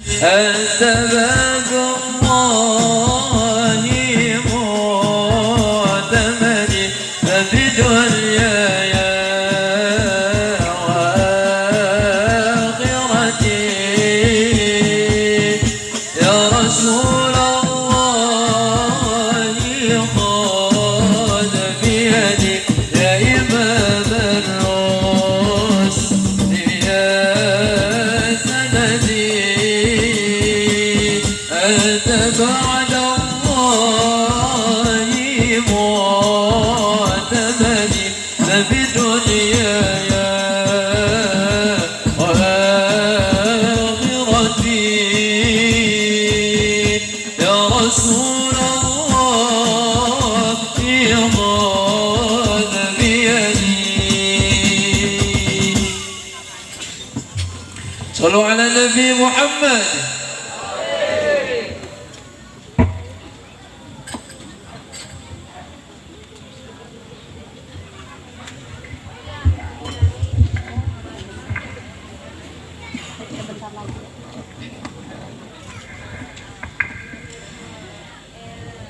أنت باب الله معتمدي فبدنياي وآخرتي. يا رسول الله خذ بيدي، يا إمام الرسل يا سندي. أنت بعد الله معتمدي فبدنياي وآخرتي. يا رسول الله خذ بيدي. صلوا على النبي محمد.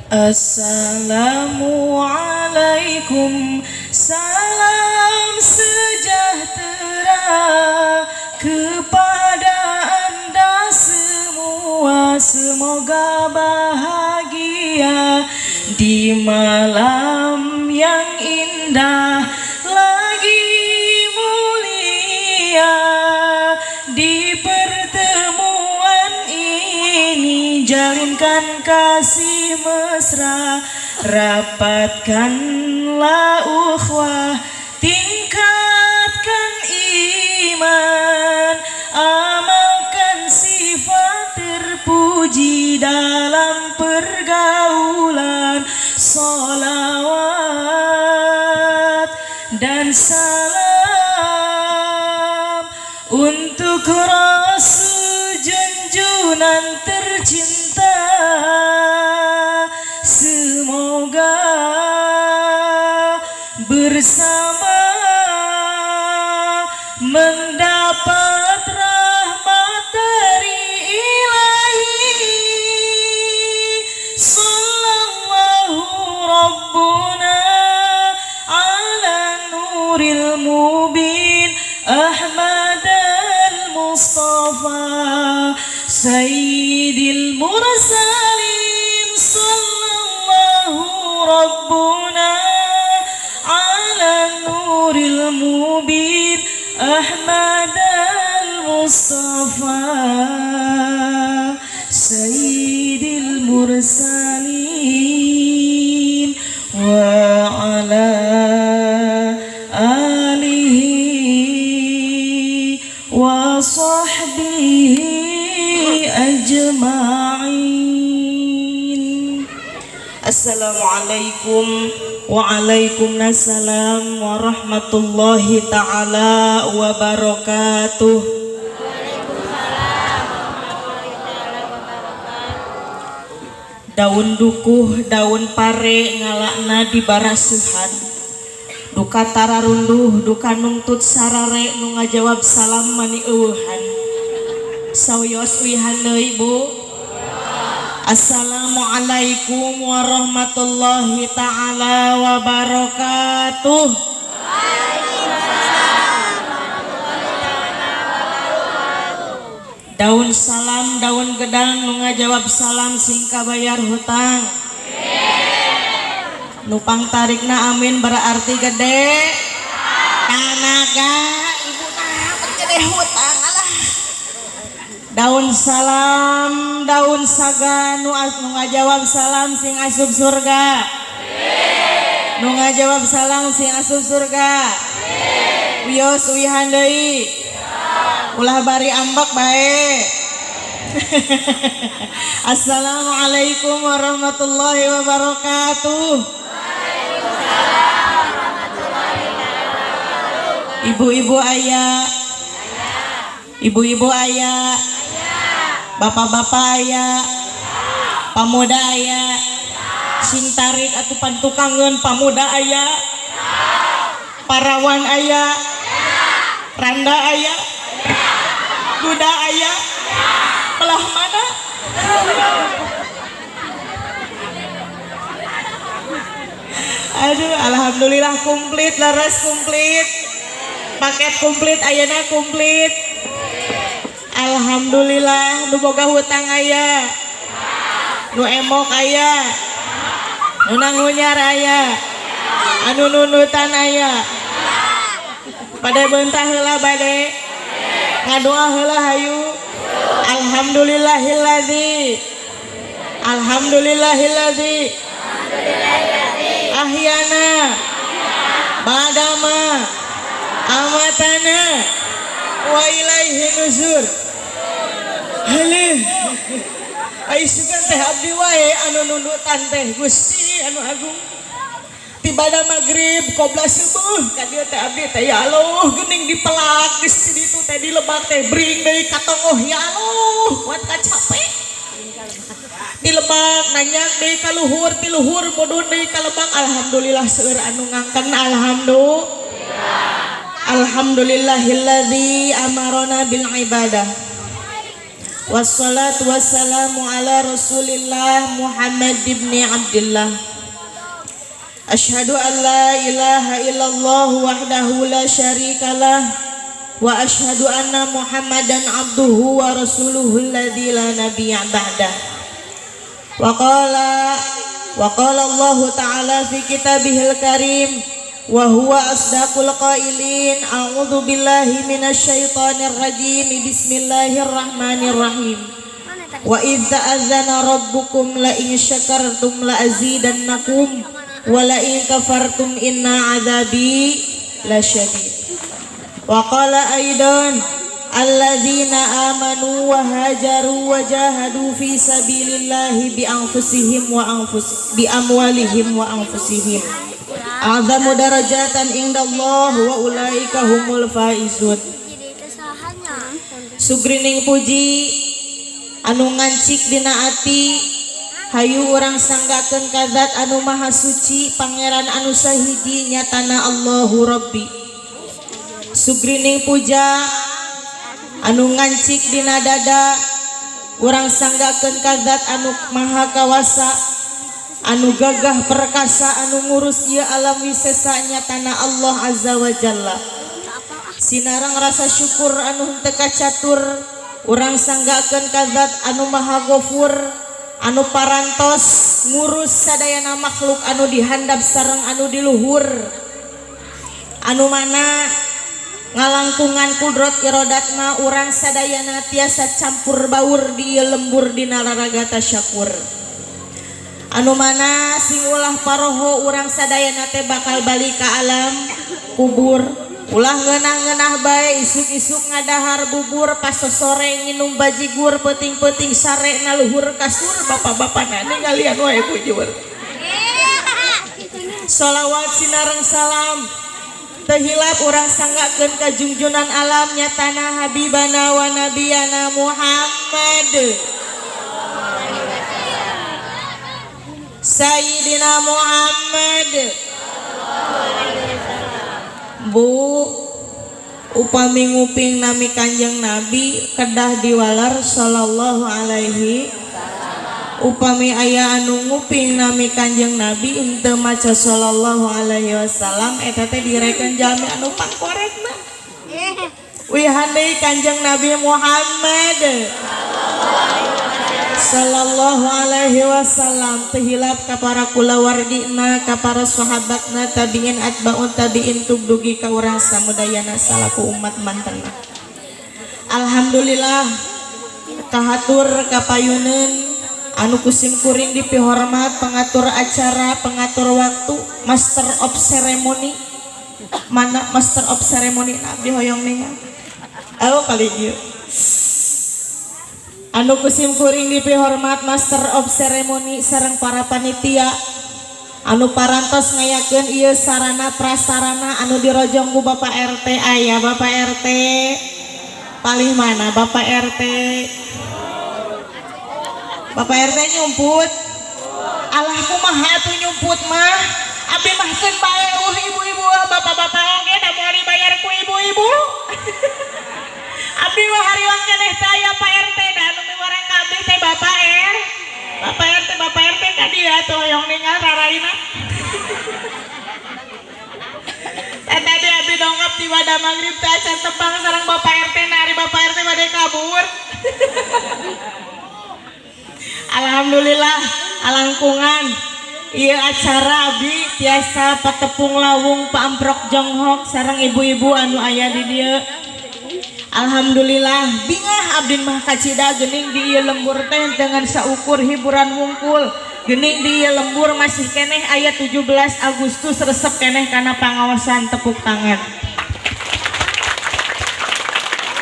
Assalamualaikum, salam sejahtera kepada anda semua. Semoga bahagia di malam yang indah lagi mulia. Di pertemuan ini jalinkan kasih mesra, rapatkanlah ukhuwah, tingkatkan iman, amalkan sifat terpuji dalam pergaulan. Salawat dan salam untuk Rasul junjungan tercinta. Semoga bersama mendapat rahmat dari Ilahi. Sallallahu Rabbuna ala nuril mubin Ahmad al-Mustafa Sayyidil Mursalin. Sallallahu Rabbuna ala nuril mubin Ahmad al-Mustafa Sayyidil Mursalin wa ala alihi wa sahbihi ajma'in. Assalamualaikum. Waalaikumsalam warahmatullahi ta'ala wabarakatuh. Waalaikumsalam warahmatullahi taala wabarakatuh. Daun dukuh, daun pare ngalakna di barasuhan. Duka tararunduh, duka nungtut sarare, nu ngajawab salam mani eueuhan. Sawios uihan deui, Bu. Assalamualaikum warahmatullahi ta'ala wabarakatuh. Waalaikumsalam warahmatullahi taala wabarakatuh. Daun salam, daun gedang, nu ngajawab salam sing kabayar hutang. Nu pangtarikna amin berarti gede tanaga. Ibu nah gede hutang alah. Daun salam, daun saga, nu ngajawab salam sing asup surga. Nu ngajawab salam sing asup surga. Wios uihan deui. Ulah bari ambek bae. Assalamualaikum warahmatullahi wabarakatuh. Waalaikumsalam warahmatullahi taala wabarakatuh. Ibu-ibu aya. Ibu-ibu aya. Bapak-bapak aya. Pamuda aya. Sing tarik atuh pantukangeun. Pamuda aya. Parawan aya. Randa aya. Duda aya. Belah Aduh, alhamdulillah komplit, laras komplit. Paket komplit ayeuna komplit. Alhamdulillah, nu boga hutang aya. Nu emok aya. Nu nangunyar aya. Anu nundutan aya. Bade beunta heula bade. Ngadoa heula hayu. Alhamdulillahilladzi. Alhamdulillahilladzi. Ahyana badama amatana wa ilaihi nuzur. Halih. Ai sugan teh abdi wae anu nundutan teh Gusti anu agung. Tibada maghrib qobla subuh ka dieu teh abdi teh ya Allah geuning dipelak geus di ditu teh dilebak teh bring deui ka tongoh ya Allah kuat kacape. Dilebak nanjak deui ka luhur ti luhur mudun deui ka lebak alhamdulillah seueur anu ngangken alhamdulillah. Alhamdulillahilladzi amarona bil ibadah. Wassalatu wassalamu ala Rasulillah Muhammad ibn Abdullah. Asyhadu an la ilaha illallah wahdahu la syarikalah wa asyhadu anna Muhammadan abduhu wa rasuluhu alladzi la nabiyya ba'dah. Wa qala Allah ta'ala fi kitabihil karim wa huwa asdaqul qailin a'udzu billahi minasyaitonir rajim bismillahirrahmanirrahim. Wa idz ta'adzana rabbukum la in syakartum la azidannakum wa la in kafartum inna adzabi lasyadid. Wa qala aidan alladzina amanu wa hajaru wa jahadu fi sabilillahi bi anfusihim wa anfus bi amwalihim wa anfusihim a'zamu darajatan indallah wa ulaika humul faizun. Sugrining puji anu ngancik dina ati hayu urang sanggakeun ka zat anu maha suci pangeran anu sahiji nyatana Allahu Rabbi. Sugrining puja anu ngancik dina dada urang sanggakeun ka zat anu maha kawasa anu gagah perkasa anu ngurus ieu alam wisesa nyatana Allah Azza wa Jalla. Sinarang rasa syukur anu henteu kacatur urang sanggakeun ka zat anu maha gofur anu parantos ngurus sadayana makhluk anu dihandap sareng anu di luhur anu mana ngalangkungan kudrot irodatna urang sadayana tiasa campur baur di ieu lembur dina laraga tasyakur anu mana sing ulah paroho urang sadayana teh bakal balik ka alam kubur. Ulah ngeunah-ngeunah bae isuk-isuk ngadahar bubur pas sore nginum bajigur peuting-peuting sare na luhur kasur bapak-bapana ningalian wae bujur. Sholawat sinareng salam teu hilap urang sanggakeun ka jungjunan alam nyatana habibana wa nabiyana Muhammad Sayyidina Muhammad. Bu, upami nguping nami Kanjeng Nabi kedah diwalar sallallahu alaihi. Upami aya anu nguping nami Kanjeng Nabi henteu maca sallallahu alaihi wasallam eta teh direken jalmi anu pangkorekna. Wihan deui Kanjeng Nabi Muhammad sallallahu alaihi wasallam teu hilap ka para kulawargina ka para sahabatna tabiin atbaun tabiin tug dugi ka urang samudayana salaku umat mantena. Alhamdulillah kahatur kapayuneun anu kusim kuring dipihormat pengatur acara pengatur waktu master of ceremony. Mana master of ceremony abdi hoyong ningal. Oh kali ieu anu kusim kuring dipihormat master of ceremony sareng para panitia anu parantos ngayakeun ieu sarana prasarana anu dirojong ku Bapak RT. Aya Bapak RT palih mana Bapak RT? Bapak RT nyumput. Alah kumaha atuh nyumput mah abdi mah keun bae eueuh ibu-ibu bapak-bapak oge da moal dibayar ku ibu-ibu. Abdi mah hariwang keneh teh aya Pak RT da anu miwarang ka abdi teh Bapak R. Bapak RT, Bapak RT ka dieu atuh hoyong ningal raraina. tiba da magrib teh acan tepang sareng Bapak RT na ari Bapak RT bade kabur. Alhamdulillah alangkungan ieu acara abdi tiasa patepung lawung paamprok jonghok sareng ibu-ibu anu aya di dieu. Alhamdulillah bingah abdi mah kacida geuning di ieu lembur teh dengan saukur hiburan wungkul. Geuning di ieu lembur masih keneh aya 17 Agustus resep keneh kana pangaosan tepuk tangan.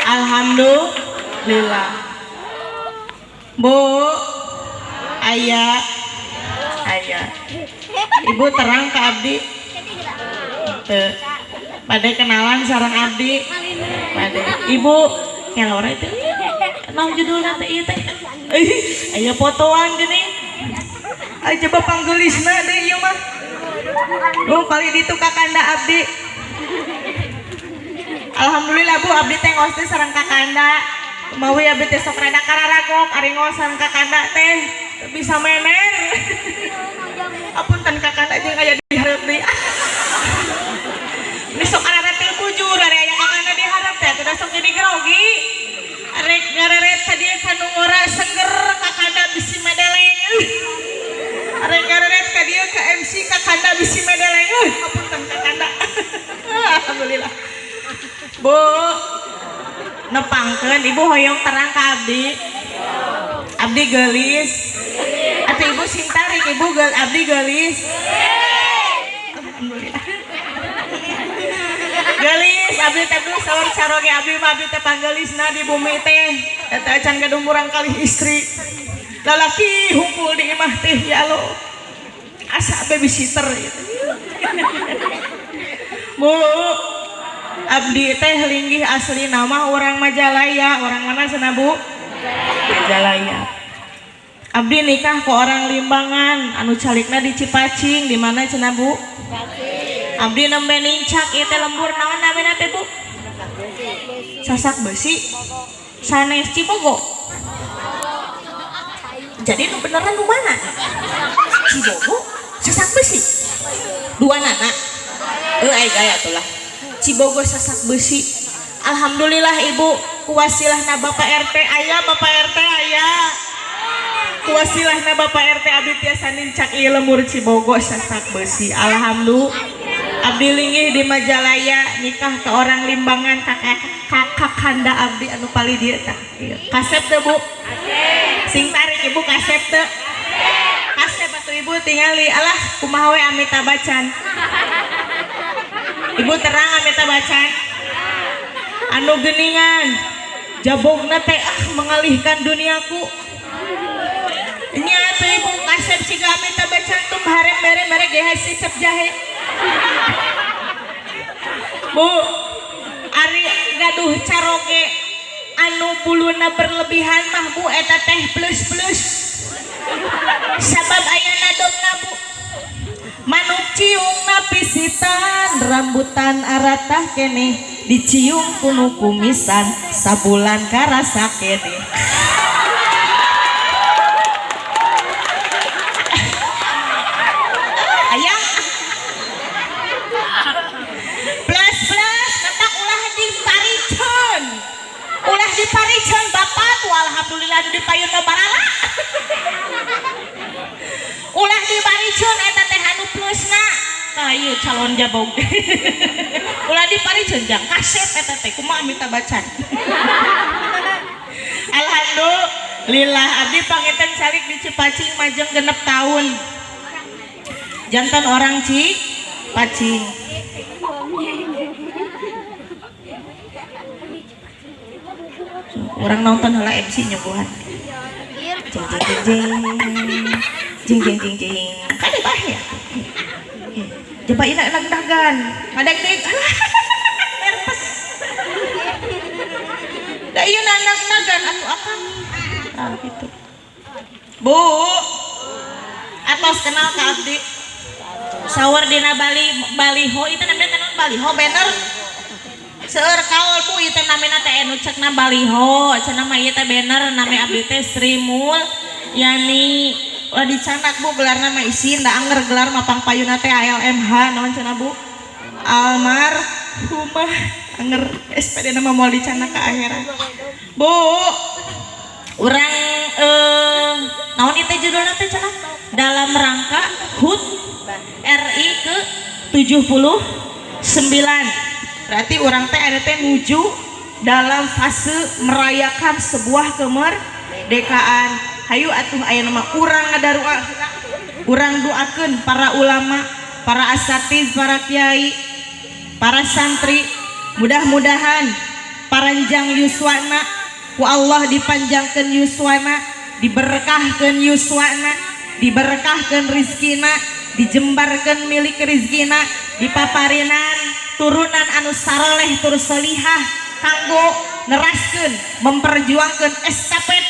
Alhamdulillah. Bu, aya aya. Ibu terang ke abdi. Teu. Bade kenalan sareng abdi. Bade. Ibu kelora itu. Naon judulna teh ieu teh? Aya fotoan geuning. Ayo coba panggelisna deui ieu mah. Bu kali ditu kakanda abdi. Alhamdulillah Bu abdi teh ngos teh sareng kakanda. Mawi abdi teh sok rada kararagok ari ngos sareng kakanda teh bisa mener. Apunten kakanda jeung aya di hareup deui. Ini sok karara teu bujur ari aya kakanda di hareup teh atuh sok jadi grogi. Arek ngareret ka dieu ka nu ngora sengger kakanda bisi medeleng. Arek ngareret ka dieu ka MC kakanda bisi medeleng. Apunten kakanda. Alhamdulillah. Bu nepangkeun ibu hoyong terang ka abdi. Abdi geulis. Atuh ibu sing tarik ibu geul abdi geulis. Alhamdulillah. Geulis abdi teh duh saur caroge abdi mah abdi teh panggeulisna di bumi teh. Eta acan gaduh murang kalih istri. Lalaki hungkul di imah teh ya Allah. Asa babysitter gitu. Bu abdi teh linggih asli nama orang Majalaya, orang mana sana Bu? Majalaya. Abdi nikah ke orang Limbangan, anu calikna di Cipacing, di mana cenah Bu? Abdi nembe nincak ieu teh lembur naon namina teh Bu? Sasak besi sanes Cibogo. Jadi nu beneran nu mana? Cibogo sasak besi. Dua nana. Ai gaya tuh lah. Cibogo sasak besi. Alhamdulillah ibu kuwasilahna Bapak RT aya, Bapak RT aya. Kuwasilahna Bapak RT abdi tiasa nincak ieu lembur Cibogo sasak besi. Alhamdulillah. Abdi linggih di Majalaya nikah ke orang Limbangan kakak kakanda abdi anu pali dieu tah. Kasep teu Bu? Sing tarik ibu kasep teu? Kasep atuh ibu tingali alah kumaha we Amitabh Bachchan. Ibu terang Amitabh Bachchan. Anu geuningan jabogna teh ah mengalihkan duniaku. Nya atuh ibu kasep siga Amitabh Bachchan tuh harem mere-mere ge hese cep jahe. Bu, ari gaduh caroge anu buluna berlebihan mah Bu eta teh plus-plus. Sabab aya nadomna Bu. Manuk ciung napisitan, rambutan aratah keneh, diciung kunu kumisan, sabulan karasa keneh. Ayah plus plus mentak ulah dipariceun. Ulah dipariceun bapak tuh alhamdulillah nu dipayunna barala. Ulah dipariceun eta teh anu plusna. Tah ieu calon jabog. Ulah dipariceun jang kasep eta teh kumaha Amitabh Bachchan. Alhamdulillah abdi panginten calik di Cipacing majeng 6 tahun. Jantan orang Cipacing. Orang nonton heula MC nyuguhan. Jeng jeng jeng jeng jeng jeng jeng. Kade bae ya. Coba ina nagdagan. Ngadeg-deg. Nervous. Da ieu nagdagan atuh akang. Ah gitu. Bu. Atos kenal ka abdi. Sawar dina Bali baliho itu namanya naon baliho banner. Seueur kaul Bu ieu teh namina teh anu cekna baliho, cenah mah ieu teh banner nami abdi teh Sri Mulyani. Ulah dicanak Bu gelarna mah isin da anger gelar mah pangpayuna teh ALMH naon cenah Bu? Almarhumah. Rumah anger SPD nama moal dicana ka akhirat. Bu, urang naon ieu teh judulna teh cenah? Dalam rangka HUT RI ke 79. Berarti urang teh ada teh nuju dalam fase merayakan sebuah kemerdekaan. Hayu atuh aya nama urang ngadarua, urang doakeun para ulama, para asatiz, para kiai, para santri, mudah-mudahan paranjang yuswana ku Allah dipanjangkeun yuswana, diberkahkeun yuswana, diberkahkeun rizkina, dijembarkeun milik rizkina, dipaparinan turunan anu saroleh tur solihah kanggo neraskeun memperjuangkeun estafet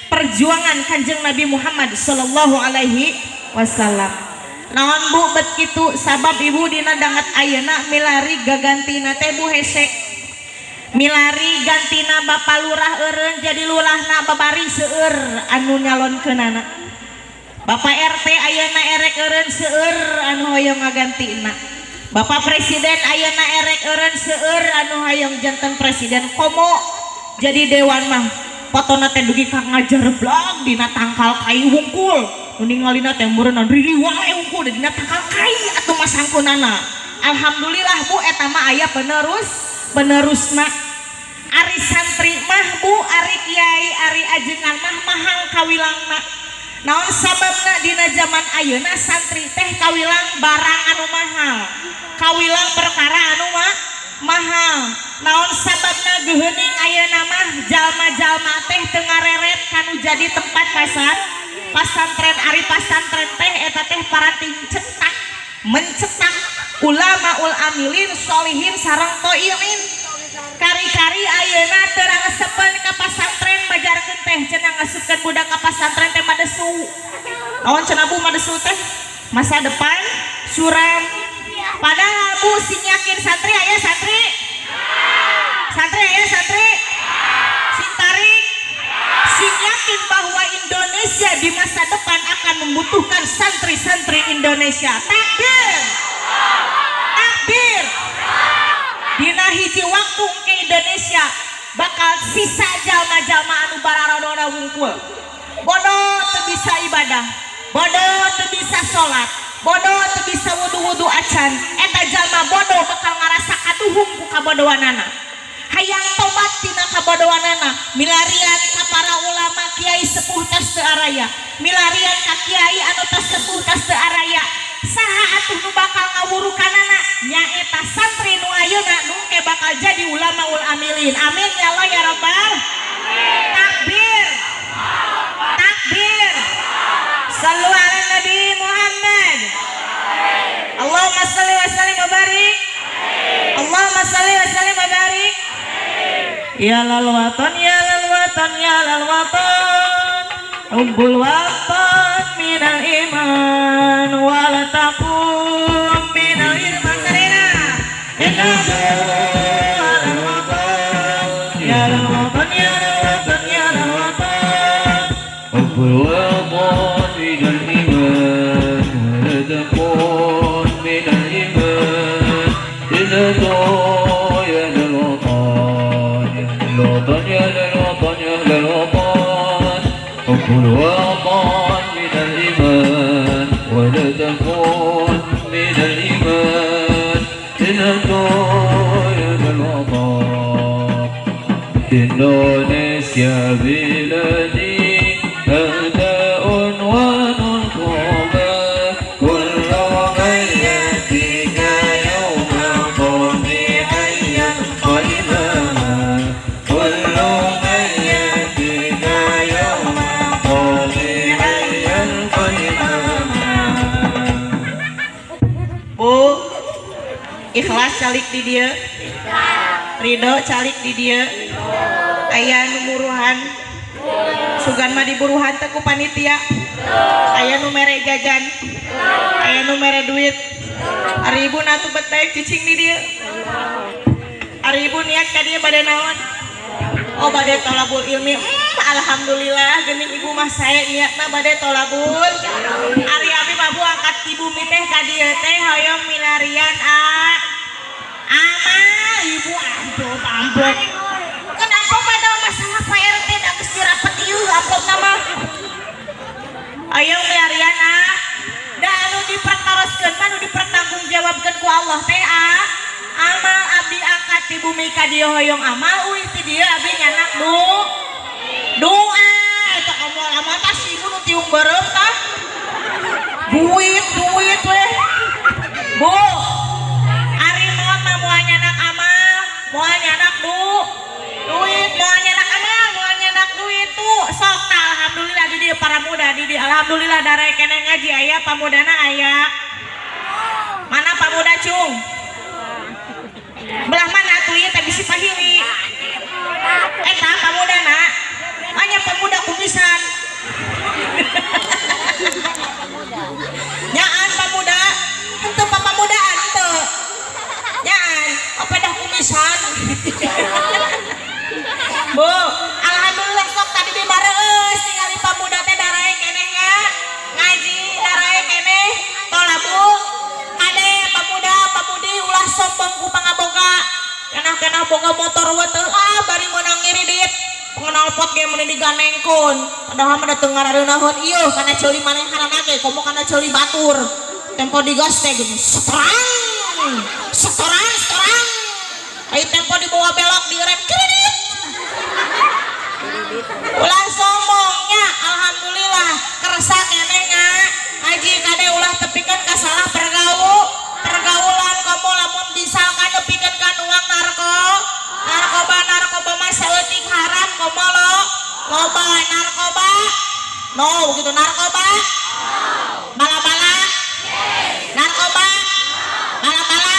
perjuangan Kanjeng Nabi Muhammad sallallahu alaihi wasallam. Naon Bu bet kitu sabab ibu dina danget ayeuna milari gagantina teh Bu hese. Milari gantina Bapak Lurah eureun jadi lurahna babari seueur anu nyalonkeunana. Bapak RT ayeuna erek eureun seueur anu hoyong ngagantina. Bapak Presiden ayeuna erek eureun seueur anu hoyong janten presiden komo jadi dewan mah potona teh dugi ka ngajareblog dina tangkal kai wungkul. Nu ningalina teh meureunna riri wae wungkul dina tangkal kai atuh masangkunana. Alhamdulillah Bu eta mah aya penerusna. Ari santri mah Bu, ari kiai, ari ajengan mah mahal kawilangna. Naon sababna dina zaman ayeuna santri teh kawilang barang anu mahal, kawilang perkara anu mahal. Naon sababna geuheuning ayeuna mah jalma-jalma teh teu ngareret kanu jadi tempat pasantren. Ari pasantren teh eta teh parating cetak, mencetak ulama ul amilin solihin sareng toiin. Kari-kari ayeuna teu rangesepeun ka pasantren majarkeun teh cenah ngasupkeun budak ka pasantren teh madesu. Naon cenah Bu madesu teh? Masa depan suram. Padahal Bu sing yakin santri aya santri. Santri aya santri. Sing tarik. Sing yakin bahwa Indonesia di masa depan akan membutuhkan santri-santri Indonesia. Takbir. Takbir. Dina hiji waktu ke Indonesia bakal sisa jalma-jalma anu bararodona wungkul. Bodoh teu bisa ibadah, bodoh teu bisa salat, bodoh teu bisa wudu-wudu acan. Eta jalma bodoh bakal ngarasa kaduhung ku kabodohanana. Hayang tobat tina kabodohanana, milarian ka para ulama kiai sepuh tas teu araya, milarian ka kiai anu tas sepuh tas teu araya. Saha atuh nu bakal ngawurukanana? Nyaeta santri nu ayeuna nu ke bakal jadi ulama ul amilin. Amin ya Allah ya rabbal. Takbir. Takbir. Sallu ala Nabi Muhammad. Allahumma shalli wa sallim wa barik. Allahumma shalli wa sallim wa barik. Ya lal watan, ya lal watan, ya lal watan. Hubbul watan minal iman wala taqum minal irman. Sarena. Inna lal watan, ya lal watan, ya lal watan, ya lal watan. Hubbul watan minal iman wala taqum minal iman. Inna ya lal watan, ya lal watan, ya lal watan, ya lal watan. Hubbul watan minal iman wala taqum minal iman. Inna ya lal watan. Indonesia biladi أنت عنوان القربى كل من يأتيك يوم طبيعا ينقلبا كل من يأتيك يوم طبيعا ينقلبا. Bu, ikhlas calik di dieu, ridho calik di dieu, aya nu muruhan, sugan mah diburuhan teh ku panitia, aya nu mere jajan, aya nu mere duit, ari ibu na atuh bet daek cicing di dieu, ari ibu niat ka dieu bade naon? Oh bade tolabul ilmi, alhamdulillah geuning ibu mah sae niatna bade tolabul. Ari abi mah Bu angkat ibu mi teh ka dieu teh hoyong milarian a Amal ibu amplop amplop. Kan amplop ada masalah Pak RT da geus dirapet ieu amplop nama. Ayo miliarian ah. Da anu dipertaroskeun mah nu dipertanggungjawabkeun ku Allah teh ah. Amal abdi angkat di bumi ka dieu hoyong amal uih ti dieu abdi nyanak du. Doa eta amal amal tah si ibu nu tiung beureum tah. Duit duit weh. Bu, ari maot mah moal nyanak amal, moal nyanak du. Duit moal nyanak amal, moal nyanak duit tuh. Sok tah alhamdulillah di dieu para muda di dieu alhamdulillah darae keneh ngaji aya pamudana aya. Mana pamuda cung? Belah mana atuh ieu teh bisi pahili. Eta pamudana. Hanya pemuda kumisan. Nyaan pamuda, henteu papamudaan teu. Nyaan, apa dah kumisan. Bu, alhamdulillah sok tadi di bareus ningali pamuda teh darae keneh nya. Ngaji darae keneh tolabu. Kade pamuda pamudi ulah sombong ku pangaboga. Kenah-kenah boga motor we teu ah bari meunang ngiridit. Pengenalpot ge meuni diganengkeun. Padahal mah da teu ngarareunahun ieu kana ceuli manehanana ge komo kana ceuli batur. Tempo digas teh geuning seterang. Seterang seterang. Ai tempo dibawa belok direm kredit. Ulah sombongnya alhamdulillah kersa keneh nya. Ngaji kade ulah tepikeun ka salah pergaulan komo lamun misalkan nepikeun ka nuang narkoba narkoba mah saeutik haram komo lo loba narkoba no gitu narkoba bala-bala narkoba bala-bala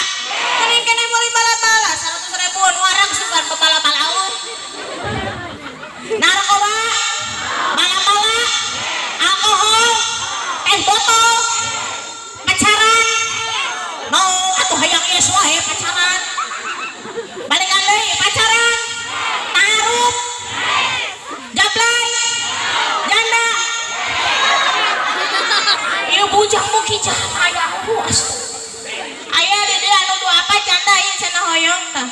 mending keneh meuli bala-bala 100 ribuan warang sugan bala-balaun narkoba bala-bala alkohol teh botol pacaran no atuh hayang geus wae pacaran balikan deui pacaran taruh jablay janda ieu bujang muki janda ya Allah aya di dieu anu dua apa janda ieu cenah hoyong tah.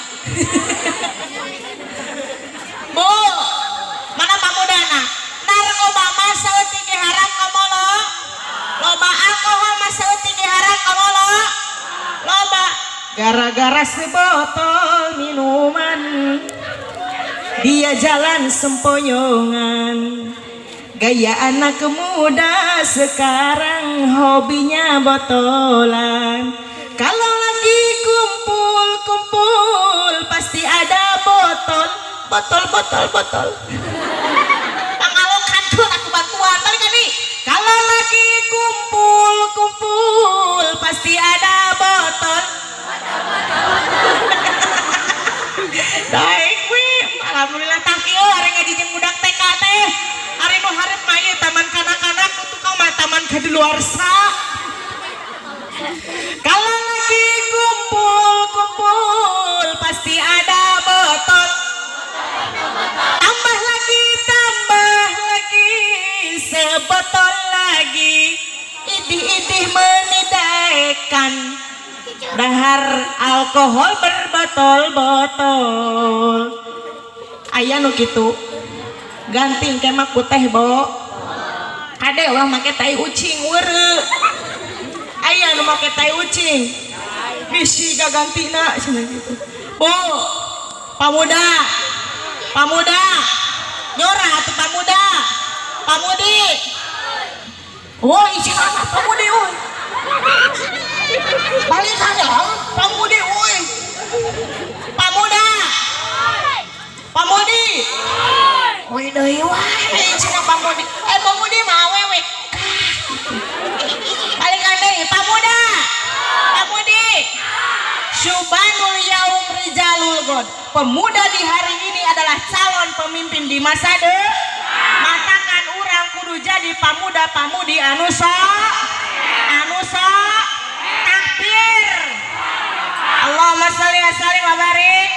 Bu, mana pamudana? Narkoba mah saeutik ge haram komo lo. Loba alkohol mah saeutik ge haram komo lo. Loba. Gara-gara sebotol minuman dia jalan sempoyongan. Gaya anak muda sekarang hobinya botolan. Kalau lagi kumpul-kumpul pasti ada botol, botol, botol, botol. Pangalokan tuh aku bantuan. Balik nih. Kalau lagi kumpul-kumpul pasti ada botol. Baik we, alhamdulillah tah ieu ari ngaji jeung budak TK teh. Ari nu hareup mah ieu taman kanak-kanak nu tukang mah taman kadaluarsa. Kalau lagi kumpul-kumpul pasti ada botol. Tambah lagi, sebotol lagi. Idih-idih menidaekan dahar alkohol berbotol-botol. Aya nu kitu. Ganti engke mah ku teh bo. Kade ulah make tai ucing weureu. Aya nu make tai ucing. Bisi gagantina cenah kitu. Bu, pamuda. Pamuda. Nyora atuh pamuda. Pamudi. Oh, cenah pamudi euy. Balikan ya, pamudi euy. Pamuda. Pamudi. Woi deui wae cenah pamudi. Eh pamudi mah awewe. Balikan deui pamuda. Pamudi. Syubanul yaum rijalul god. Pemuda di hari ini adalah calon pemimpin di masa depan. Matakan urang kudu jadi pamuda pamudi anu anu takbir. Allahumma sholli wa sallim wa barik.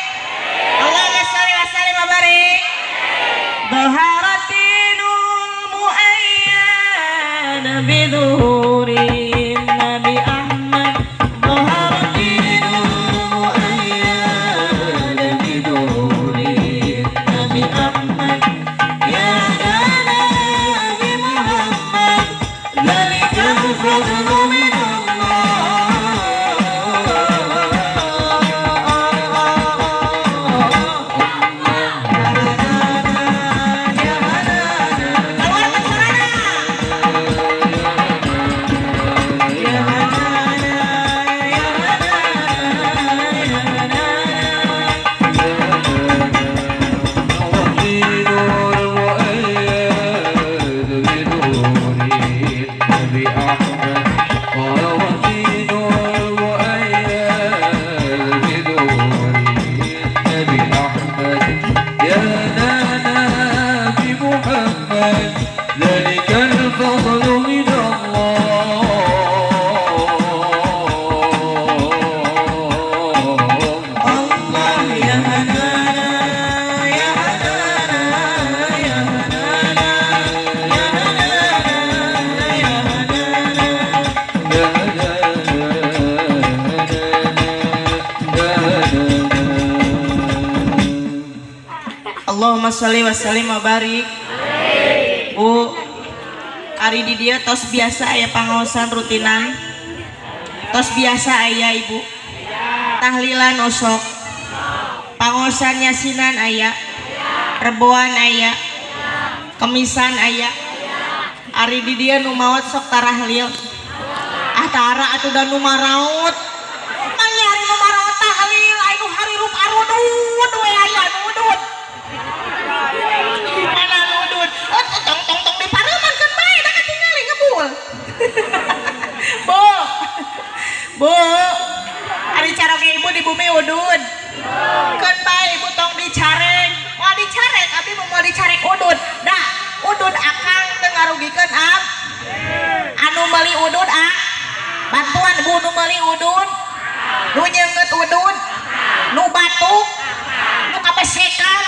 Allahumma sholli wa sallim wa barik. Baharatinul muayyan biduhurin Nabi Ahmad. Baharatinul muayyan ذلك الفضل من الله. Allah ya hanana ya hanana ya hanana ya hanana ya hanana يا هدانا يا هدانا. Allahumma sholli wa sallim wa barik. Bu, ari di dieu tos biasa aya pangaosan rutinan. Tos biasa aya ibu. Tahlilan osok. Pangaosan yasinan aya. Reboan aya. Kemisan aya. Ari di dieu nu maot sok tarahlil. Ah tara atuh da nu maraot. Mangga ari nu maraot tahlil, aya nu harirup arudud we aya nu udud. Mana nu udud? Oh, tong tong tong di pareuman keun bae da katingali ngebul. Bu. Bu. Ari caroge ibu di bumi udud. Keun bae ibu tong dicarek. Moal dicarek abdi mah moal dicarek udud. Da udud akang teu ngarugikeun ab. Anu meuli udud ah. Bantuan bu nu meuli udud. Nu nyeungeut udud. Nu batuk. Nu kabesekan.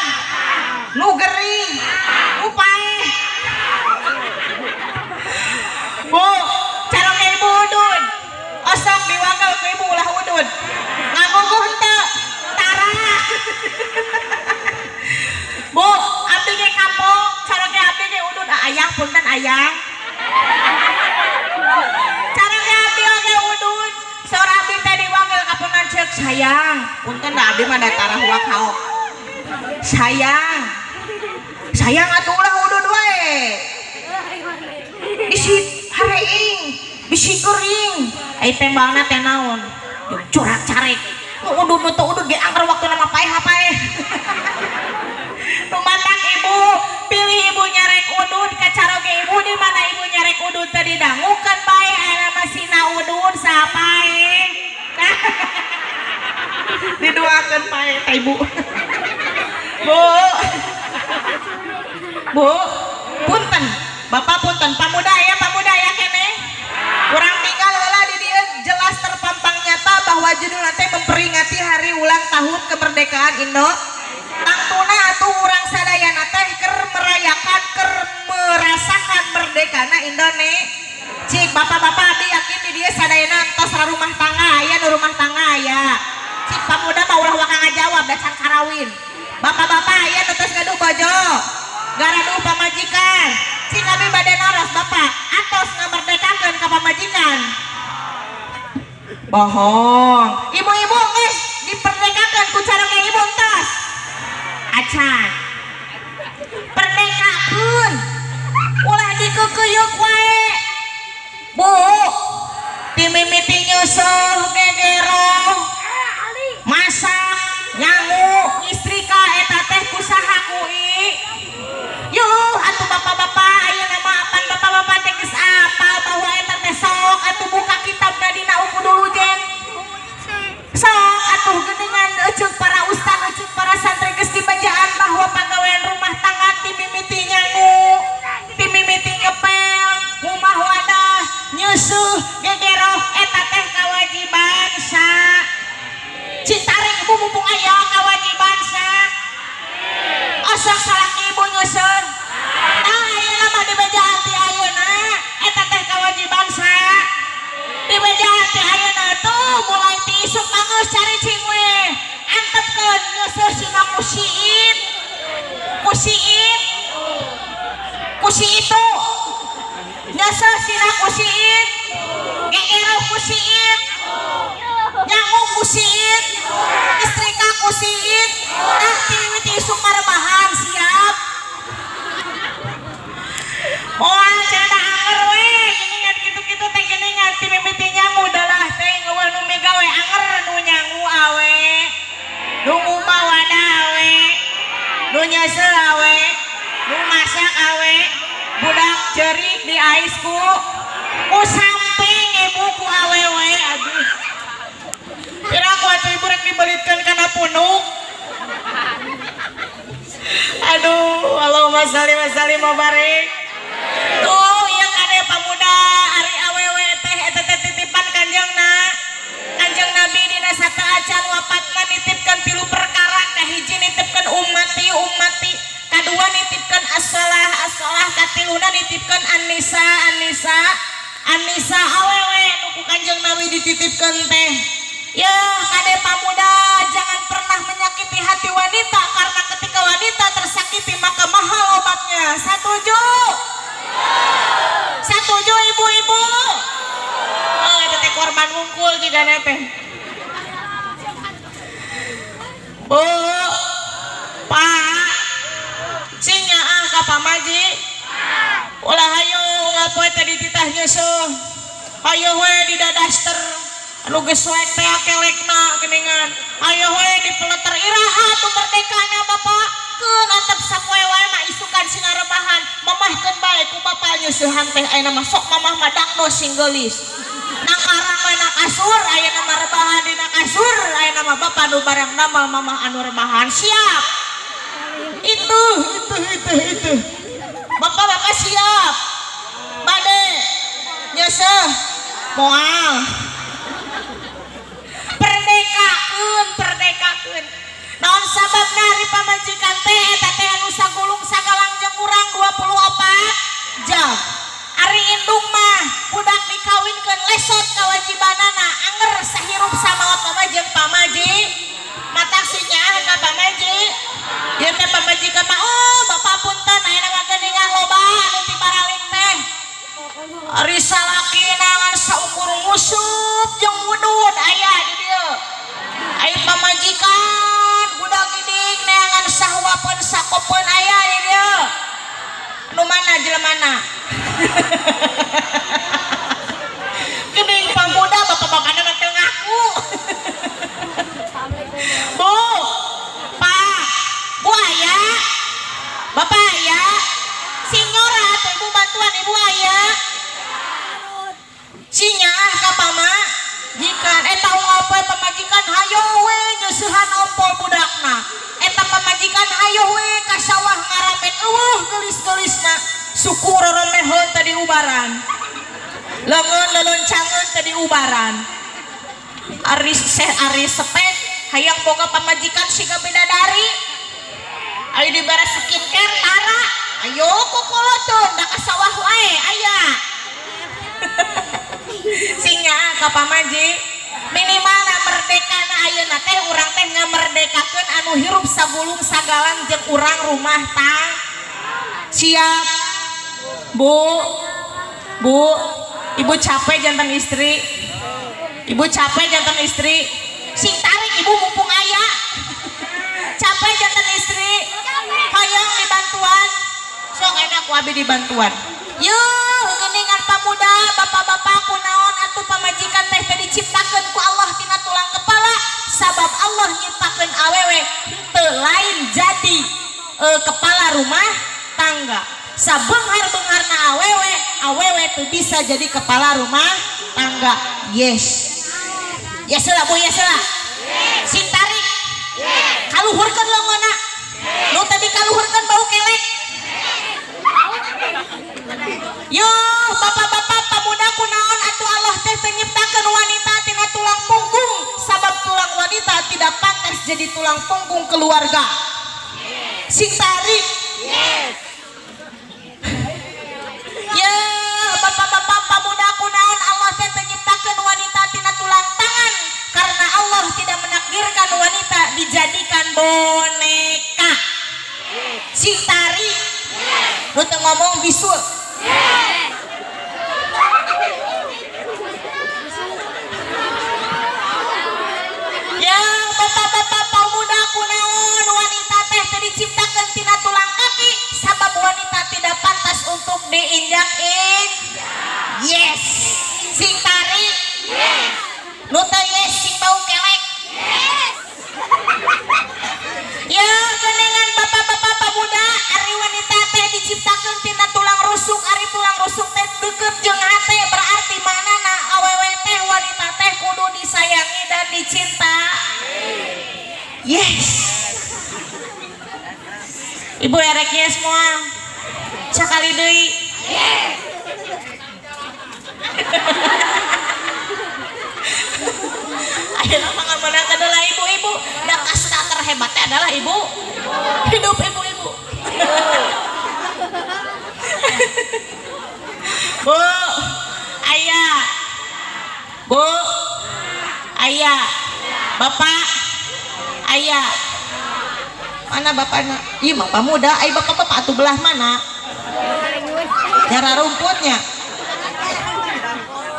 Nu gering. Nu paeh. Bu, caroge ibu udud. Osok diwagel ku ibu ulah udud. Ngaguguh henteu. Tara. Bu, abdi ge kapok, caroge abdi ge udud. Ah, ayang punten ayang. Caroge abdi oge udud. Saur abdi teh diwagel ka pun lanceuk sayang. Punten da abdi mah da tarah wakaok. Sayang. Sayang atuh ulah udud wae. Bisi hareing, bisi kering. Ai tembalna teh naon? Jeung curak carek. Nu udud nu teu udud ge angger waktuna mah paeh-paeh. Nu matak ibu, pilih ibu nyarek udud ka caroge ibu di mana ibu nyarek udud teh didangukeun bae aya mah sina udud sapaeh. Didoakeun paeh ka ibu. Bu. Bu, punten. Bapak punten, pamuda aya pamuda aya keneh. Urang tinggal heula di dieu jelas terpampang nyata bahwa judulna teh memperingati hari ulang tahun kemerdekaan Indo. Tangtuna atuh urang sadayana teh keur merayakan, keur merasakan merdekana Indonesia. Cik bapak-bapak abdi yakin di dieu sadayana entos rumah tangga aya nu rumah tangga aya. Cik pamuda mah ulah waka ngajawab da can karawin. Bapak-bapak aya nu tos gaduh bojo, garaduh pamajikan. Cik abdi bade naros bapak, atos ngamerdekakeun ka pamajikan. Bohong. Ibu-ibu geus diperdekakeun ku caroge ibu entos. Acan. Perdekakeun. Ulah dikekeyuk wae. Bu, timimiti nyeuseureuh gegero. Masak, nyangu, ngistrika eta teh kusaha ku i. Yuh, atuh bapak-bapak ayeuna mah apan bapak-bapak teh geus apal bahwa eta teh sok atuh buka kitabna dina Uqudul Lujain. Sok atuh geuningan eceuk para ustad, eceuk para santri geus dibejaan bahwa pagawean rumah tangga timimiti nyangu, timimiti ngepel, ngumah wadah, nyeusuh, gegero eta teh kawajiban sa. Cik tarik ibu mumpung aya kawajiban sa. Osok salaki ibu nyeuseun. Tah ayeuna mah dibejaan ti ayeuna eta teh kawajiban sa. Dibejaan ti ayeuna tuh mulai ti isuk mah geus caricing we. Antepkeun nyeuseun sina musiin. Kusiin. Kusi itu. Nyeuseun sina kusiin. Gegero kusiin. Nyangu kusiin. Istrika kusiin. Tah ti isuk marebahan siap. Moal cenah anger we geuningan kitu-kitu teh geuningan ti mimiti nyangu dalah teh eueuh nu migawe anger nu nyangu awe. Nu ngumah wadah awe. Nu nyeuseuh awe. Nu masak awe. Budak ceurik di ais ku ku samping ibu ku awewe aduh. Kira ku atuh ibu rek dibelitkeun kana punuk. Aduh, Allahumma sholli wa sallim wa barik. katiluna nitipkeun An-Nisa, An-Nisa, An-Nisa awewe nu ku Kanjeng Nabi dititipkeun teh. Ya, kade pamuda jangan pernah menyakiti hati wanita karena ketika wanita tersakiti maka mahal obatnya. Setuju? Setuju ibu-ibu? Oh, eta teh korban wungkul jigana teh. Bu, Pak, sing nyaah ka pamaji. Ulah hayu ngapoe teh dititah nyeusuh. Hayu we di dadaster anu geus soek teh kelekna geuningan. Hayu we dipeleter iraha tuh merdekana bapak. Keun antep sapoe wae mah isukan sina rebahan. Mamahkeun bae ku bapak nyeusuhan teh ayeuna mah sok mamah mah dangdos sing geulis. Nang karang we na kasur ayeuna mah rebahan dina kasur ayeuna mah bapak nu barang damel mamah anu rebahan. Siap. Itu itu itu itu. Bapak-bapak siap. Bade nyeusuh moal. Perdekakeun, perdekakeun. Naon sababna ari pamajikan teh eta teh anu sagulung sagalang jeung urang 24 jam. Ari indung mah budak dikawinkeun lesot kawajibanana anger sahirup samaot mah jeung pamaji. Matak si nyaah ka pamaji. Ieu teh pamajikan mah oh bapak punten ayeuna mah geuningan loba anu ti baralik teh. Ari salaki ngan saukur ngusup jeung wudud aya di dieu. Ari pamajikan budak giding neangan sahuapeun sakopeun aya di dieu. Nu mana jelemana? Geuning pamuda bapak-bapakna mah teu ngaku. Bu, Pak, Bu aya, Bapak aya, sinyora atuh ibu bantuan ibu aya. Sinyaah ka pamajikan eta unggal pamajikan hayo we nyeusuhan ompol budakna. Eta pamajikan hayo we ka sawah ngaramen eueuh geulis-geulisna. Suku roromeheun teh diubaran. Leungeun leloncangeun teh diubaran. Ari seh ari sepet hayang boga pamajikan siga bidadari. Ayo dibere skincare tara. Ayo kukulutun da ka sawah wae aya. Sing nyaah ka pamaji minimal na merdekana ayeuna teh urang teh ngamerdekakeun anu hirup sagulung sagalang jeung urang rumah tangga. Siap Bu, Bu, ibu capek jantan istri. Ibu capek jantan istri. Sing tarik ibu mumpung aya. Capek jantan istri. Hoyong dibantuan. Sok enak ku abi dibantuan. Yuh, geuningan pamuda, bapak-bapak kunaon atuh pamajikan teh teh diciptakeun ku Allah tina tulang kepala sabab Allah nyiptakeun awewe henteu lain jadi kepala rumah tangga. Sabeunghar-beungharna awewe, awewe tuh bisa jadi kepala rumah tangga. Yes. Yes lah Bu, yes lah. Sing tarik. Kaluhurkeun leungeunna. Nu tadi kaluhurkeun bau kelek. Yo, bapak-bapak pamuda kunaon atuh Allah teh teu nyiptakeun wanita tina tulang punggung sabab tulang wanita tidak pantas jadi tulang punggung keluarga. Sing tarik. Ya, bapak-bapak pamuda kunaon Allah teh teu nyiptakeun wanita tina tulang tangan karena Allah tidak menakdirkan wanita dijadikan boneka. Sing tarik. Nu teu ngomong bisul. Ya, bapak-bapak pemuda kunaon wanita teh teu diciptakeun tina tulang kaki sabab wanita tidak pantas untuk diinjak-injak. Yes. Sing tarik. Nu teu yes sing bau kelek. Ya, geuningan bapak-bapak pemuda ari wanita teh diciptakeun tina tulang rusuk, ari tulang rusuk teh deukeut jeung hate berarti manana awewe teh wanita teh kudu disayangi dan dicinta. Yes. Ibu erek yes moal. Sakali deui. Yes. Ayeuna mah ngameunangkeun heula ibu-ibu. Da kasta terhebatnya adalah ibu. Hidup ibu-ibu. Bu, aya. Bu, aya. Bapak, aya. Mana bapakna? Iya, bapak muda. Ai bapak-bapak atuh belah mana? Nyara rumputnya.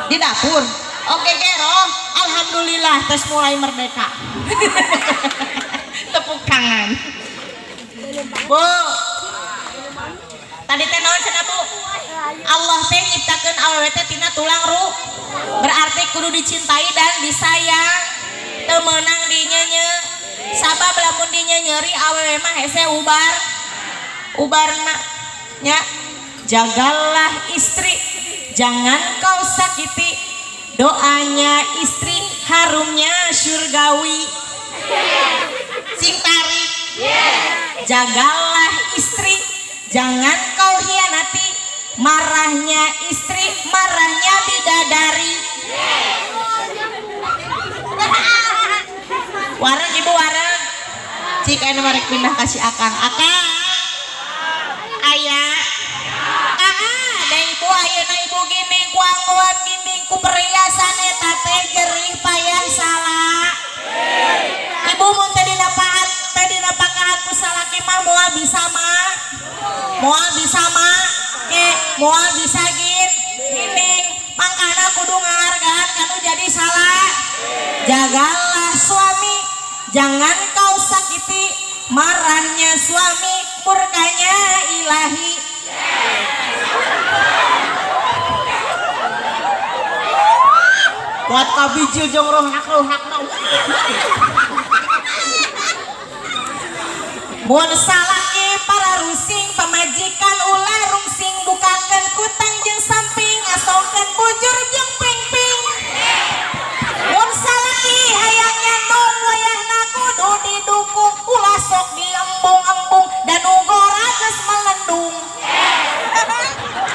Di dapur. Oke, Gero. Alhamdulillah tes mulai merdeka. Tepuk tangan. Bu. Tadi teh naon cenah, Bu? Allah teh nyiptakeun awewe teh tina tulang ru. Berarti kudu dicintai dan disayang. Teu meunang dinyenye. Sabab lamun dinyenyeri awewe mah hese ubar. Ubarna nya. Jagalah istri, jangan kau sakiti. Doanya istri harumnya surgawi. Sing tarik. Jagalah istri, jangan kau hianati. Marahnya istri, marahnya bidadari. Wareng ibu wareng. Cik anu marek pindah kasih akang. Akang. Aya. Ah, da ibu ayeuna ibu gini ku anggoan gini ku perhiasan eta teh jerih payah salah. Ibu mun teh dinapahan teh dinapakahan ku salaki mah moal bisa mah. Moal bisa mah ke moal bisa gin gini mangkana kudu ngahargaan kanu jadi salah. Jagalah suami, jangan kau sakiti. Marahnya suami, murkanya ilahi. Buat kabijil jong rohak-rohakna. Mun salaki para rusing pamajikan ulah rungsing bukakeun kutang jeung samping asongkeun bujur jeung pingping. Mun salaki hayang nyandung wayahna kudu didukung ulah sok diembung-embung dan ugora geus melendung.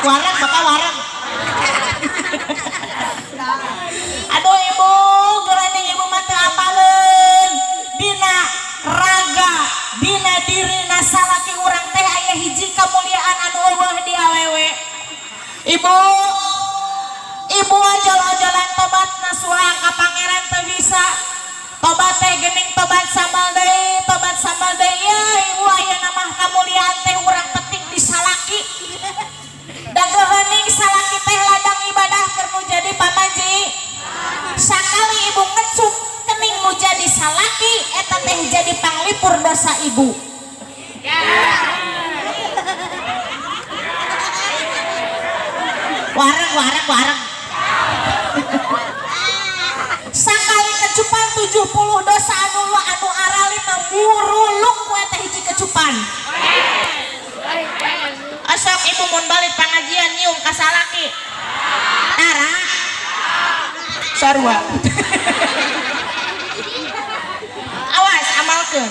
Wareng bapak wareng. Aduh ibu, geuning ibu mah teu apaleun. Dina raga, dina dirina salaki urang teh aya hiji kamuliaan anu eueuh di awewe. Ibu, ibu ojol-ojolan tobat nasuha ka pangeran teu bisa. Tobat teh geuning tobat sambal deui, tobat sambal deui. Ya ibu ayeuna mah kamuliaan teh urang petik di salaki. Da geuning salaki teh ladang ibadah keur nu jadi pamaji. Sakali ibu ngecup kening nu jadi salaki eta teh jadi panglipur dosa ibu. Wareng wareng wareng. Sakali kecupan 70 dosa anu lu anu arali mah muruluk we teh hiji kecupan. Asok ibu mun balik pangajian nyium ka salaki. Tara. Sarua. Awas amalkeun.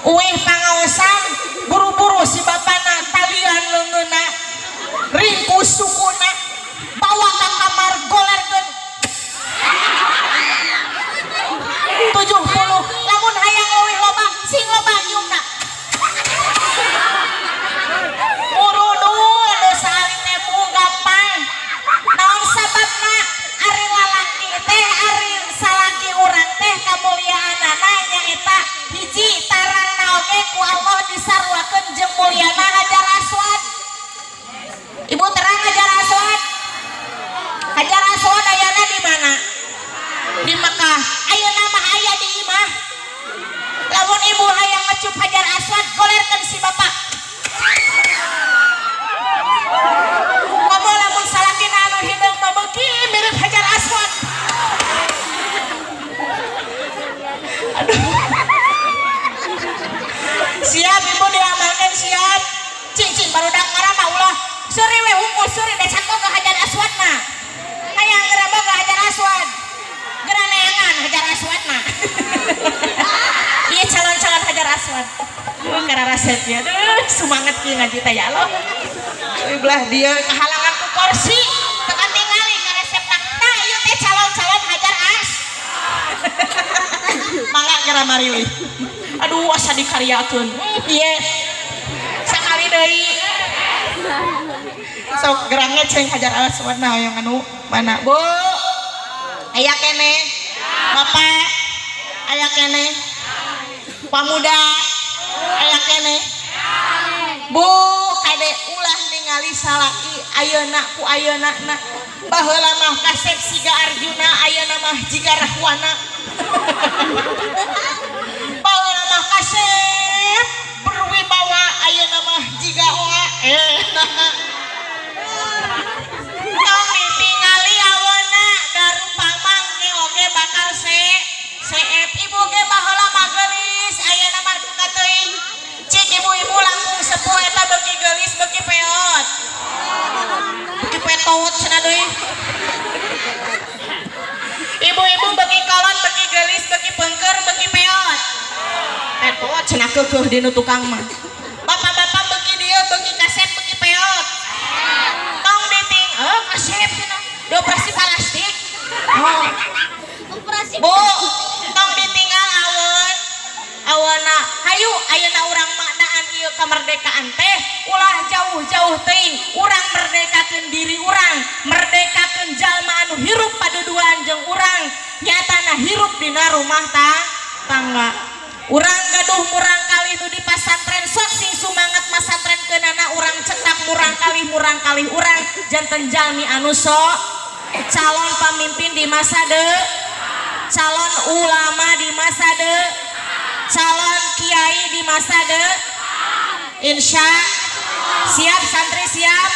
Uih pangaosan buru-buru si bapana talian leungeunna ringkus sukuna bawa ka kamar golerkeun 70 lamun hayang leuwih loba sing loba nyiumna. Murudul dosa alit teh bu gampang. Naon sababna ari lalaki teh ari salaki urang teh kamuliaanana nyaeta hiji tarangna oge ku Allah disaruakeun jeung mulyana Hajar Aswad. Ibu terang Hajar Aswad? Hajar Aswad ayana di mana? Di Mekah. Ayeuna mah aya di imah. Lamun ibu hayang ngecup Hajar Aswad golerkeun si bapak. Komo lamun salakina anu hideung mah beuki mirip Hajar Aswad. Aduh. Siap ibu diamalkan siap. Cing-cing barudak marah ulah. Seuri we hungkul seuri da can boga Hajar Aswadna. Hayang geura boga Hajar Aswad. Geura neangan Hajar Aswadna. Ieu calon-calon Hajar Aswad. Kararaset ya. Aduh, semangat kieu ngaji teh ya Allah. Euy belah dia kahalangan ku kursi. Teu katingali karesepna. Tah ieu teh calon-calon Hajar As. Mangga geura marili. Aduh asa dikaryakeun. Ieu. Sakali deui. Sok gerangnya ceng Hajar Aswad nah yang anu mana, Bu? Aya keneh? Bapak, aya keneh? Pamuda, aya keneh? Bu, kade, ulah ningali salaki ayeuna ku ayeuna na. Baheula mah kasep siga Arjuna, ayeuna mah jiga Rahwana. Baheula mah kasep berwibawa, ayeuna mah jiga oa. Eh, tong ditingali aweuna, darupa mangke oge bakal se seep. Ibu ge baheula mah geulis, ayeuna mah duka teuing. Cik, ibu-ibu langkung sepuh eta beuki geulis beuki peot, beuki petot cenah deui. Ibu-ibu beuki kolot beuki geulis, beuki pengker beuki peot, petot cenah, keukeuh dinu tukang mah. Bapak-bapak beuki dieu beuki kasep beuki peot? Tong diting, oh, kasep cenah, dioperasi plastik. Oh. Operasi. Bu, tong ditinggal aweun aweuna. Hayu ayeuna urang maknaan ieu kemerdekaan teh ulah jauh-jauh teuing. Urang merdekakeun diri urang, merdekakeun jalma anu hirup paduduan jeung urang, nyatana hirup dina rumah tangga. Urang gaduh murang kalih nu di pasantren, sok sing sumangat masantren keunana. Urang cetak murang kalih urang janten jalmi anu sok calon pamimpin di masa de, calon ulama di masa de, calon kiai di masa de. Insya siap santri, siap,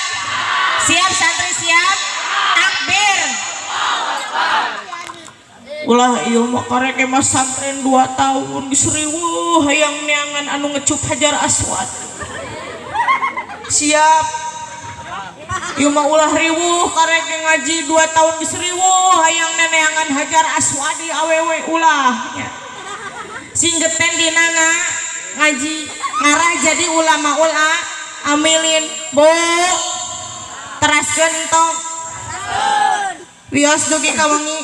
siap santri, siap. Takbir. Ulah, ieu mah karek mah santren 2 tahun geus riweuh, hayang neangan anu ngecup Hajar Aswad. Siap. Ieu mah ulah riweuh, karek ngaji 2 tahun geus riweuh hayang neangan Hajar Aswad di awewe, ulah nya. Sing geten dina ngaji, ngarah jadi ulama ula amilin. Bu, teraskeun entong. Wios dugi ka wengi.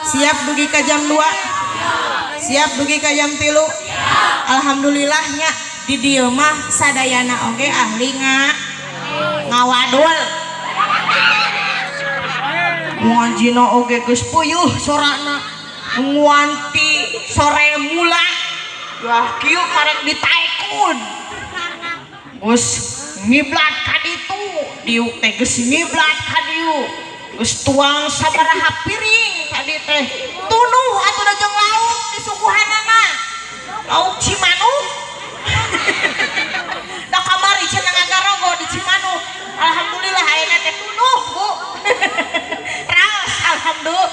Siap dugi ka jam 2? Siap dugi ka jam 3? Alhamdulillah nya, di dieu mah sadayana oge ahli ngawadul. Ngajina oge geus puyuh sorana, nguanti sore mula ya kieu karek ditaekun, geus ngiblat ka ditu, diuk teh geus ngiblat ka dieu, geus tuang sabaraha piring tadi teh, tunuh atuh da jeung lauk disuguhanana, lauk Cimanuk. Da kamari cenah ngagarogo di Cimanuk. Alhamdulillah ayeuna teh tunuh, Bu, raos. Alhamdulillah,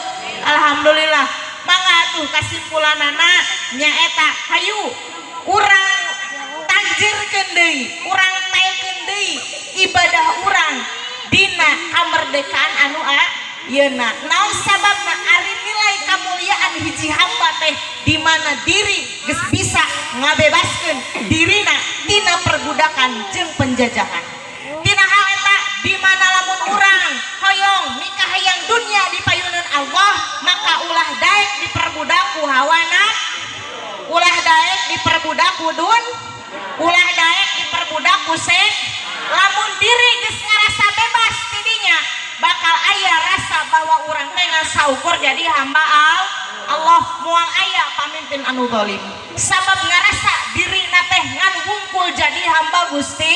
alhamdulillah. Mangga atuh, kasimpulanana nyaeta hayu urang tanjirkeun deui, urang taekeun deui ibadah urang dina kamerdekaan anu ayeuna. Naon sababna? Ari nilai kamuliaan hiji hamba teh di mana diri geus bisa ngabebaskeun dirina tina perbudakan jeung penjajahan. Tina hal eta, di mana lamun urang hoyong mikahayang dunia di payunan Allah, maka ulah daek diperbudak ku hawa, ulah daek diperbudak ku dun, ulah daek diperbudak ku se. Lamun diri geus ngarasa bebas tidinya, bakal aya rasa bahwa urang teh ngan saukur jadi hamba Allah, moal aya pamimpin anu zalim, sabab ngarasa diri teh ngan wungkul jadi hamba Gusti,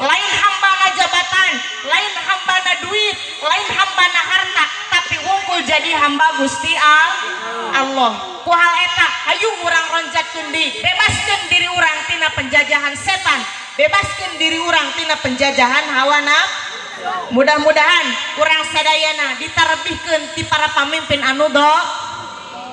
lain hamba na jabatan, lain hamba na duit, lain hamba na harta, tapi wungkul jadi hamba Gusti Allah. Ku hal eta, hayu urang ronjatkeun deui, bebaskeun diri urang tina penjajahan setan, bebaskeun diri urang tina penjajahan hawa nafsu. Mudah-mudahan urang sadayana ditarbihkeun ti para pamimpin anu do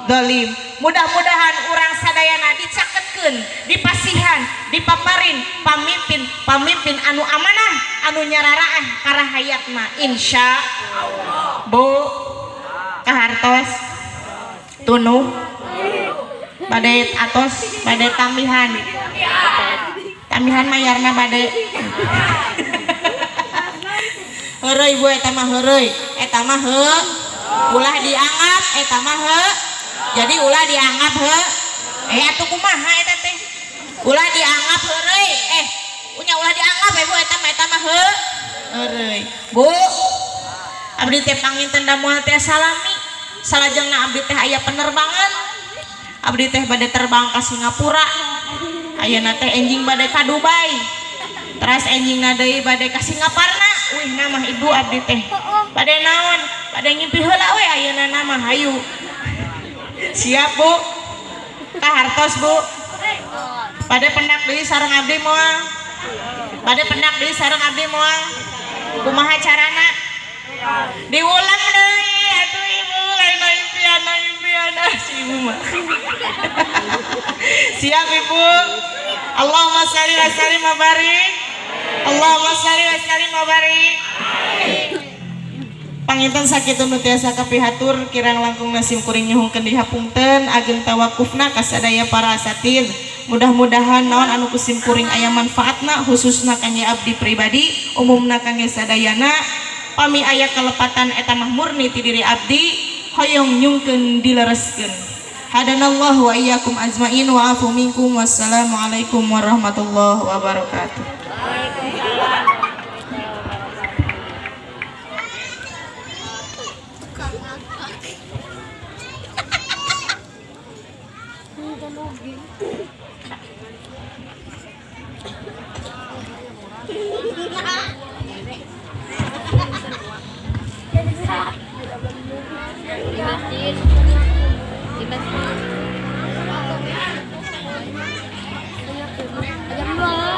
dolim. Mudah-mudahan urang sadayana dicaketkeun, dipasihan, dipaparin pamimpin pamimpin anu amanah, anu nyararaah karahayatna, insya. Bu, kahartos tunuh? Bade atos, bade tambihan? Tambihan mayarna bade. Heureuy, Bu, eta mah heureuy, eta mah heu, ulah dianggap eta mah heu. Jadi ulah dianggap he, eh, atuh kumaha eta teh? Ulah dianggap heureuy, eh, punya, ulah dianggap ya, Bu, eta mah, eta mah heu. Heureuy. Bu, abdi teh panginten da moal teh salami. Salajengna abdi teh aya penerbangan. Abdi teh bade terbang ka Singapura. Ayeuna teh enjing bade ka Dubai. Teras enjingna deui bade ka Singaparna. Wih namah ibu abdi teh. Bade naon? Bade ngimpi heula we ayeuna mah hayu. Siap Bu. Kahartos Bu. Bade pendak deui sareng abdi moal. Bade pendak deui sareng abdi moal. Kumaha carana? Diulang deui atuh ibu lain impian impian si ibu mah. Siap ibu. Allahumma shalli wa sallim wa barik. Allahumma shalli wa sallim wa barik. Panginten sakitu nu tiasa kapihatur kirang langkung nasim kuring nyuhunkeun dihapunten ageng tawakufna kasadaya para asatid. Mudah-mudahan naon anu kusim kuring aya manfaatna khususna kangge abdi pribadi umumna kangge sadayana. Pami aya kelepatan eta mah murni ti diri abdi hoyong nyungkeun dilereskeun. Hadanallahu wa iyyakum ajmain wa afu minkum. Wassalamualaikum warahmatullahi wabarakatuh. Di masjid. Di masjid.